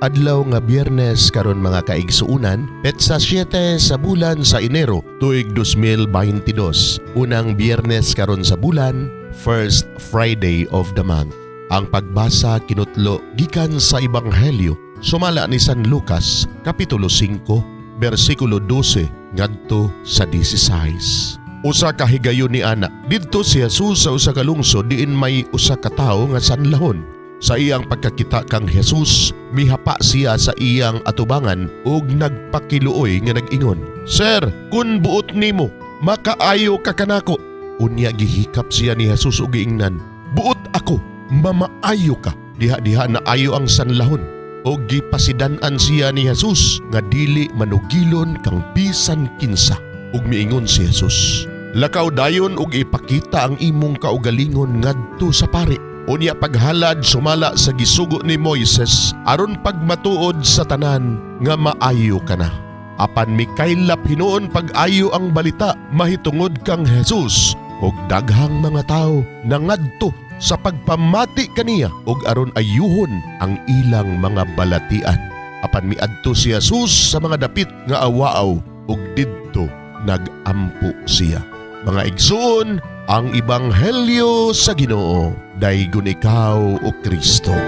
Adlaw nga Biyernes karon, mga kaigsuunan, petsa 7 sa bulan sa Enero, tuig 2022. Unang Biyernes karon sa bulan, first Friday of the month. Ang pagbasa kinutlo gikan sa Ebanghelyo sumala ni San Lucas, kapitulo 5, bersikulo 12 ngadto sa 16. Usa ka higayon ni ana, didto si Jesus sa usa ka lungsod diin may usa ka tawo nga sanlahon. Sa iyang pagkakita kang Jesus, mihapa siya sa iyang atubangan ug nagpakiluoy nga nag-ingon, "Sir, kun buot nimo, makaayo ka kanako." Unya gihikap siya ni Jesus ug giingnan, "Buot ako, mamaayo ka." Diha-diha na ayo ang sanlahon. Ug gipasidan-an siya ni Jesus nga dili manugilon kang bisan kinsa. Ug miingon si Jesus, "Lakaw dayon ug ipakita ang imong kaugalingon ngadto sa pari. Unya paghalad sumala sa gisugo ni Moises aron pagmatuod sa tanan nga maayo ka na." Apan mikaylap hinuon pag-ayo ang balita mahitungod kang Jesus ug daghang mga tawo nangadto sa pagpamati kaniya ug aron ayuhon ang ilang mga balatian. Apan miadto si Jesus sa mga dapit nga awaaw ug didto nagampo siya. Mga igsoon, ang ebanghelyo sa Ginoo. Daygon ikaw, o Kristo.